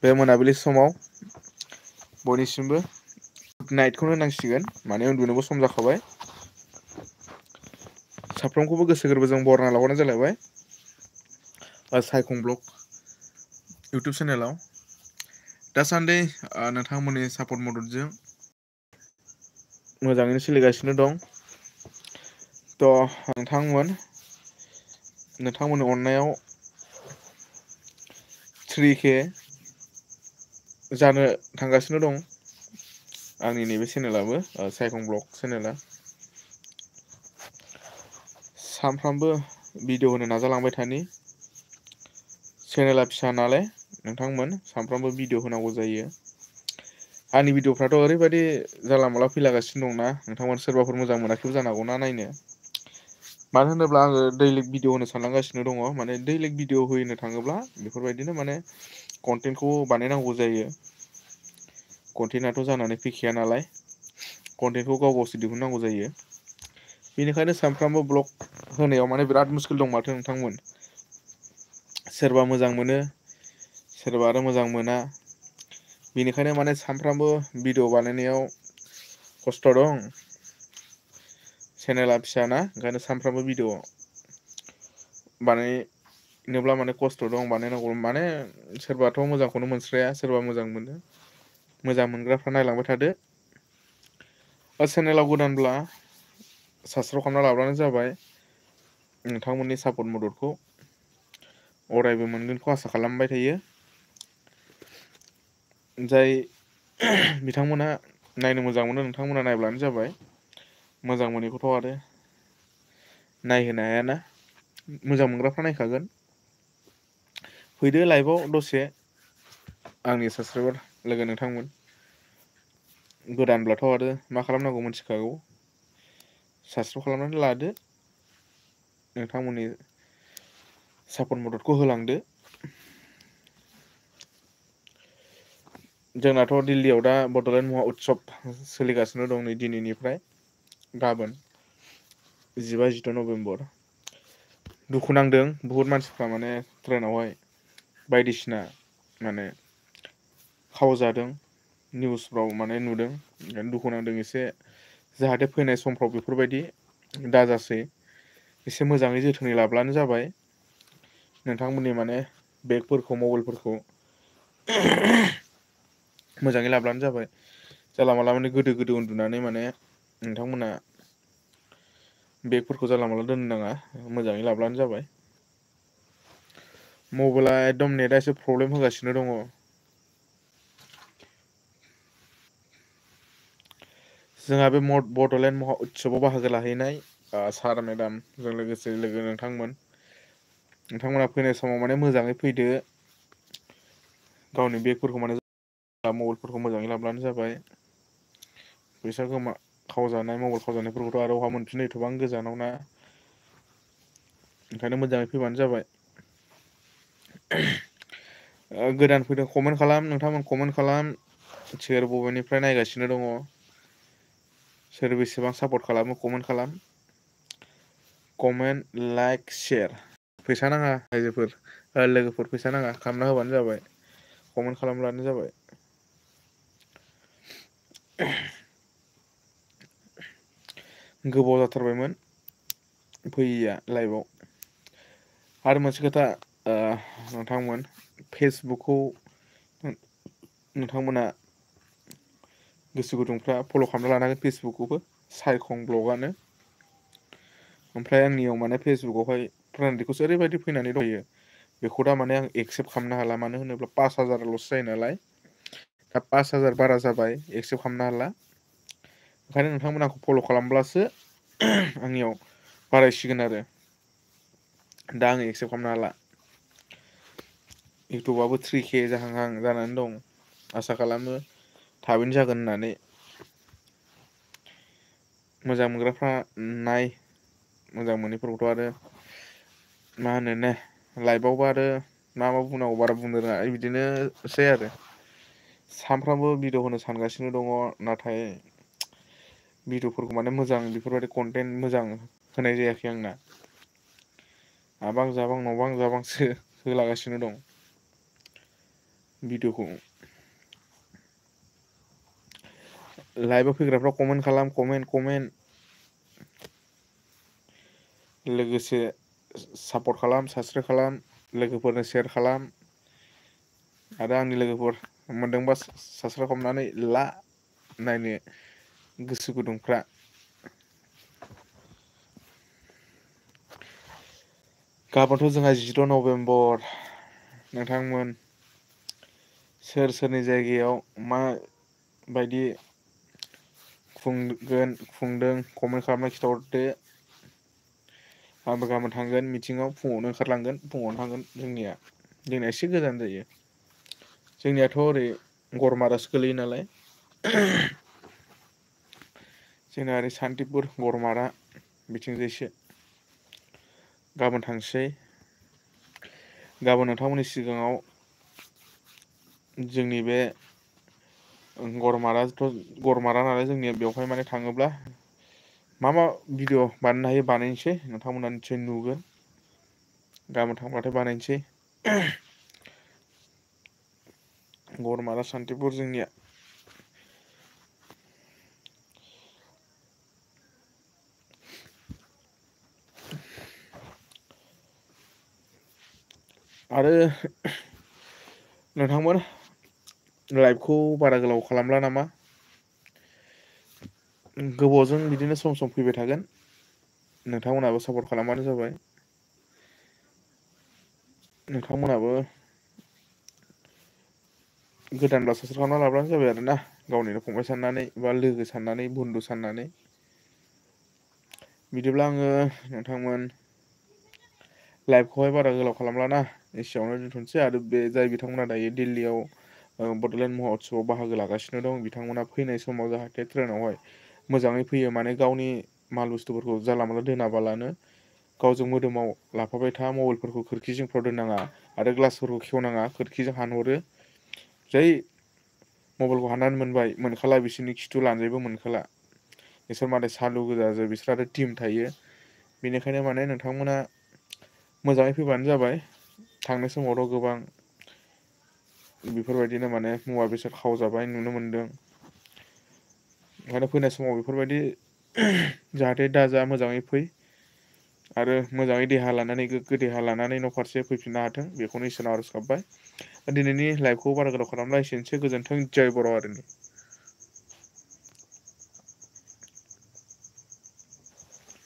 बे मोनाबिलि समाव बयनिसिमबो गुड नाइटखौनो होनांसिगोन माने उन्दुनोबो सम जाखाबाय। साफ्रोमखौबो गोसो गोरबोजों बरना लाहरनाय जालायबाय सायखं ब्लग इउटुब चेनेलाव। दासान्दि नोंथांमोननि सापर्ट मददजों मोजाङैनो सोलिगासिनो दं। थ' नोंथांमोननि अननायाव 3K जानो थांगासिनो दं आंनि नैबे चेनेलाबो सायखं ब्लग चेनेला। सानफ्रामबो भिडिअ होनो नाजालांबाय थानि। चेनेला फिसा नालाय नोंथांमोन सानफ्रामबो भिडिअ होनांगौ जायो। आंनि भिडिअफ्राथ' ओरैबायदि जानला मोनला फैलागासिनो दंना नोंथांमोन सोरबाफोर मोजां मोनाखैबो जानो हागौना नायनो। मानो होनोब्ला आङो दैलिक भिडिअ होनो सानलांगासिनो दङ माने दैलिक भिडिअ होनो थाङोब्ला बेफोरबायदिनो माने कन्टेन्टखौ बानायनांगौ जायो। कन्टेन्टआथ' जानानै फैखाया नालाय कन्टेन्टखौ गाव गावसो दिहुननांगौ जायो। बेनिखायनो सानफ्रामबो ब्लग होनायाव माने बिराद मुस्किल दं माथो नोंथांमोन। सोरबा मोजां मोनो सोरबा आरो मोजां मोना। बेनिखायनो माने सानफ्रामबो भिडिअ बानायनायाव खस्थ' दं। चेनेला फिसाना ओंखायनो सानफ्रामबो भिडिअ बानायनोब्ला माने खस्थ' दं बानायनांगौ माने सोरबाथ' मोजांखौनो मोनस्राया सोरबा मोजां मोनो। मोजां मोनग्राफ्रा नायलांबाय थादो। चेनेलाव गोदानब्ला साबसक्राइब खालामना लाब्लानो जाबाय। नोंथांमोननि सापर्ट मददखौ अरायबो मोनगोनखौ आसा खालामबाय थायो। जाय बिथांमोना नायनो मोजां मोनो नोंथांमोना नायब्लानो जाबाय। मोजां मोनैखौथ' आरो नायहोनो हायाना मोजां मोनग्राफ्रा नायखागोन। फैदो लाइभआव दसे आंनि साबसक्राइबार लोगो नोंथांमोन। गोदानब्लाथ' आरो मा खालामनांगौ मिथिखागौ। साबसक्राइब खालामनानै लादो नोंथांमोननि सापर्ट मददखौ होलांदो। जोंनाथ' दिल्लीयाव दा बड'लेण्ड महा उत्सब सोलिगासिनो दं नै दिनैनिफ्राय। गाबोन 15-18 नभेम्बर। दुखु नांदों बुहुत मानसिफ्रा माने ट्रेनावहाय बायदिसिना माने खाव जादों निउसफ्राव माने नुदों ओंखायनो दुखु नांदों एसे। जाहाथे फैनाय समफ्राव बेफोरबायदि दाजासै। एसे मोजाङै जोथोनै लाब्लानो जाबाय। नोंथांमोननि माने बेगफोरखौ मबाइलफोरखौ मोजाङै लाब्लानो जाबाय। जानला माला माने गोदो गोदो उन्दुनानै माने नोंथांमोना बेगफोरखौ जानला मोनला दोननो नाङा मोजाङै लाब्लानो जाबाय। मबाइला एकदम नेटआ एसे प्रब्लेम होगासिनो दङ। जोंहा बे बड'लेण्ड महा उत्सबआव बाहागो लाहैनाय सार मेडामजों लोगोसे लोगो नोंथांमोना फैनाय समाव माने मोजाङै फैदो। गावनि बेगफोरखौ माने मबाइलफोरखौ मोजाङै लाब्लानो जाबाय। फैसा खावजानाय मबाइल खावजानायफोरखौथ' आरो बहा मोनफिननो एथबां गोजानाव ना। ओंखायनो मोजाङै फैबानो जाबाय। गोदान फैदों कमेन्ट खालाम नोंथांमोन कमेन्ट खालाम। सोर बबेनिफ्राय नायगासिनो दङ। सोर बेसेबां सापर्ट खालामो कमेन्ट खालाम। कमेन्ट लाइक सेयार फैसा नाङा लोगोफोर फैसा नाङा खालामना होबानो जाबाय। कमेन्ट खालामब्लानो जाबाय। गोबाव जाथारबायमोन फैयैया लाइभआव। आरो मोनसे खोथा नोंथांमोन फेसबुकखौ नोंथांमोना गोसो गुदुंफ्रा फल' खालामना लानांगोन फेसबुकखौबो सायखं ब्लगआनो। ओमफ्राय आंनियाव माने फेसबुकावहाय फ्रेन्ड रिकुवेस्ट ओरैबायदि फैनानै दंयो। बेखौ दा माने आं एक्सेप्ट खालामनो हाला मानो होनोब्ला 5,000ल'सो जायो नालाय। दा 5,000 बारा जाबाय एक्सेप्ट खालामनो हाला। ओंखायनो नोंथांमोना आंखौ फल' खालामब्लासो आंनियाव बारायसिगोन आरो। दा आङो एक्सेप्ट खालामनो हाला। इउटुबाबो 3K जाहांहां जानानै दं आसा खालामो थाबैनो जागोन होननानै। मोजां मोनग्राफ्रा नाय मोजां मोनैफोरखौथ' आरो मा होनोने लाइफआवबो आरो मा बुंनांगौ बारा बुंनो रोङा बिदिनोसै आरो। सानफ्रामबो भिडिअ होनो सानगासिनो दङ नाथाय भिडिअफोरखौ माने मोजां बेफोरबायदि कन्टेन्ट मोजां होनाय जायाखै आंना। आबां जाबां नबां जाबांसो होलागासिनो दं। भिडिअखौ लाइभआव फैग्राफ्रा कमेन्ट खालाम, कमेन्ट लोगोसे सापर्ट खालाम, साबस्क्राइब खालाम, लोगोफोरनो शेयार खालाम आरो आंनि लोगोफोर मोनदोंबा साबस्क्राइब खालामनानै ला नायनो गोसो गुदुंफ्रा। गाबोनथ' जोंहा 10 नभेम्बर। नोंथांमोन सोर सोरनि जायगायाव मा बायदि खुंदों कमेन्ट खालामना खिन्थाहरदो। आंबो गाबोन थांगोन मिटिङाव, फुङावनो ओंखारलांगोन, फुङावनो थांगोन। जोंनिया एसे गोजान जायो। जोंनियाथ' ओरै गरमारासो गोलैयो नालाय। जोंना ओरै सान्तिपुर गरमारा बिथिंजायसो। गाबोन थांसै। गाबोन नोंथांमोननि सिगाङाव जोंनि बे गरमारा नालाय जोंनिया बेवहाय माने थाङोब्ला मा भिडिअ बानायनो हायो बानायनोसै, नोंथांमोना निसय नुगोन। गाबोन थांबाथाय बानायनोसै। गरमारा सान्तिपुर जोंनिया। आरो नोंथांमोन लाइभखौ बारा गोलाव खालामला नामा? गोबावजों बिदिनो सम सम फैबाय थागोन। नोंथांमोनहाबो सापर्ट खालामबानो जाबाय। नोंथांमोनहाबो गोदानब्ला साबस्क्राइब खालामना लाब्लानो जाबाय आरो ना, गावनिनो फंबाय साननानै बा लोगो साननानै, बन्धु साननानै। बिदिब्ला आङो नोंथांमोन लाइभखौहाय बारा गोलाव खालामलाना, एसेयावनो दोनथ'नोसै। आरो बे जाय बिथांमोना दायो दिल्लीयाव बड'लेण्ड महत्सबआव बाहागो लागासिनो दं, बिथांमोना फैनाय समाव जाहाथे ट्रेनावहाय मोजाङै फैयो, माने गावनि माल बुस्थुफोरखौ जानला मोनला दोनाबालानो गावजों मोदोमाव लाफाबाय था, मबाइलफोरखौ खोरखि जिंफ्राव दोननाङा आरो ग्लासफोरखौ खेवनाङा, खोरखिजों हानहरो। जै मबाइलखौ हाननानै मोनखाला बिसोरनि खिथु लानजायबो मोनखाला। बिसोर मालाय सालु गोजाजों, बिसोर आरो टिम थायो। बेनिखायनो माने नोंथांमोना मोजाङै फैबानो जाबाय। थांनाय समावथ' गोबां बेफोरबायदिनो माने मुवा बेसाद खावजाबाय नुनो मोनदों। ओंखायनो फैनाय समाव बेफोरबायदि जाहाथे दाजा, मोजाङै फै। आरो मोजाङै देहा लानानै, गोग्गो देहा लानानै न' फारसे फैफिननो हाथों, बेखौनो इसोरनाव आरज गाबबाय। दिनैनि लाइभखौ बारा गोलाव खालामला, एसेनोसै। गोजोन्थों। जय बर' हारिनि।